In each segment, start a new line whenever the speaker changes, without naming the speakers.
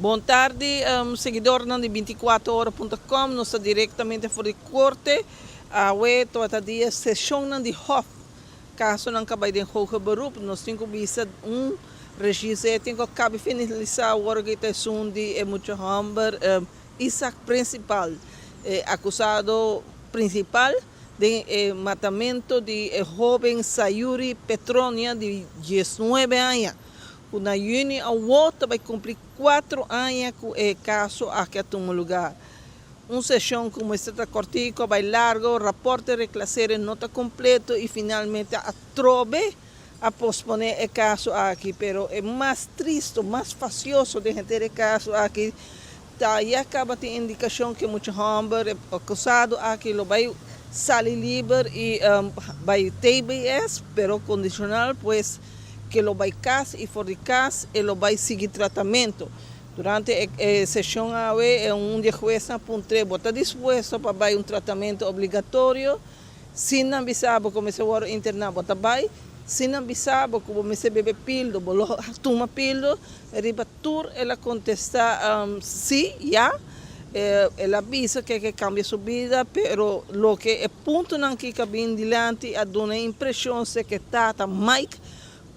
Bon tardi, seguidornan di 24ora.com. Nos ta direktamente for di korte. Awe tabata dia seshonnan di Hof. Kasonan ku a bai den hoger beroep. Nos tin ku bisa un regiezitting ku a kaba finalisá awor ku ta esun di e mucha hòmber Isaac Principal, e akusado prinsipal den e matamentu di e hóben Sayuri Petronia di 19 aña, ku na yüni awor ta bai kumpli 4 aña ku e kaso aki a tuma lugá. Un seshon ku mester ta kòrtiku a bai largu, rapòrt di reclassering no ta kompleto i finalmente atrobe a posponé e kaso aki. Pero e mas tristu, mas fastioso di henter e kaso aki, ta ya kaba tin indikashon ku mucha hòmber akusado aki lo bai sali liber i bai TBS, pero kondishonal, pues ku lo bai kas i for di kas e lo bai sigui tratamentu. Durante e seshon awe, un di e huesnan a puntr'é: "Bo ta dispuesto pa bai un tratamentu obligatorio? Si nan bisa bo ku mester wòrdu interná, bo ta bai? Si nan bisa bo ku bo mester bebe pildo, bo lo tuma pildo?" Riba tur el a kontestá sí, ya. El a bisa ku e kambia su bida, pero loke e puntonan ku a bin dilanti a duna impreshon ku tata Mike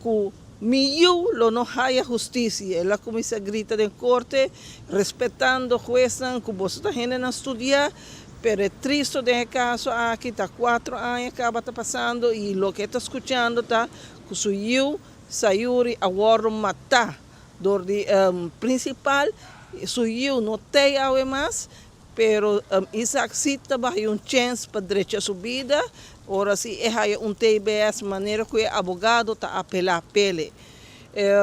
ku "Mi yu lo no haya hustisia". El a kuminsá grita den korte, respetando huesnan ku boso ta hendenan studiá, pero e tristu den e kaso aki ta 4 aña kaba ta pasando i loke e ta skuchando ta ku su yu Sayuri a wòrdu matá dor di Principal. Su yu no t'ei awe mas, pero Isaac sí ta bai un chèns pa drecha su bida, ora si e haya un TBS manera ku e abogado ta apelá p'e.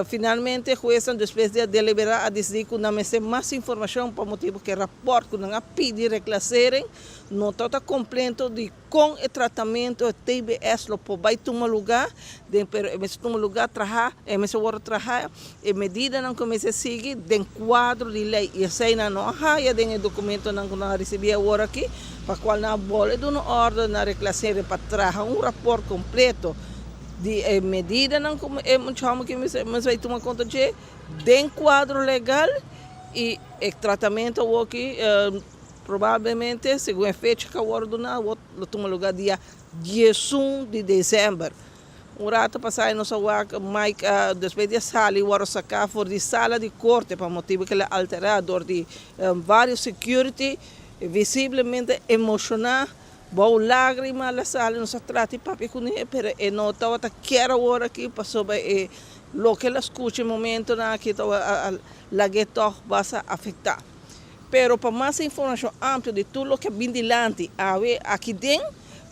Finalmente, hues, despues di deliberá, a disidí ku nan mester mas informashon pa motibu ku e rapòrt ku nan a pidi reclassering no ta kompleto di kon e tratamentu TBS lo por bai tuma lugá, pero e mester tuma lugá traha, e mester wòrdu traha, e medidanan ku mester sigui den kuadro di lei. I esei nan no haya den e dokumentonan ku nan a risibí awor aki, pa kual nan a bolbe duna òrdu na reclassering pa traha un rapòrt kompleto di e medidanan ku e mucha hòmber ku mester bai tuma konta dje den kuadro legal i e tratamentu aki probablemente, segun e fecha ku a wòrdu duná, lo tuma lugá dia 11 di desèmber. Un ratu pasá nos a wak Mike despues di sali wòrdu saká for di sala di korte pa motibu ku el a alterá dor di vários security, visiblemente emoshoná, bou lágrima el a sali. Nos a trata di papia kuné, pero e no tabata kier awor aki pasobra e loke el a skucha e momentonan aki a lag'é tòg basta afektá. Pero pa mas informashon amplio di tur loke a bin dilanti awe aki den,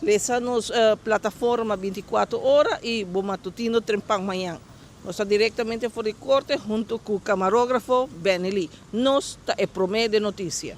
lesa nos plataforma 24 Ora i bo matutino trempan mañan. Nos ta direktamente for di korte huntu ku kamarógrafo Benny Lee. Nos ta e promé den notisia.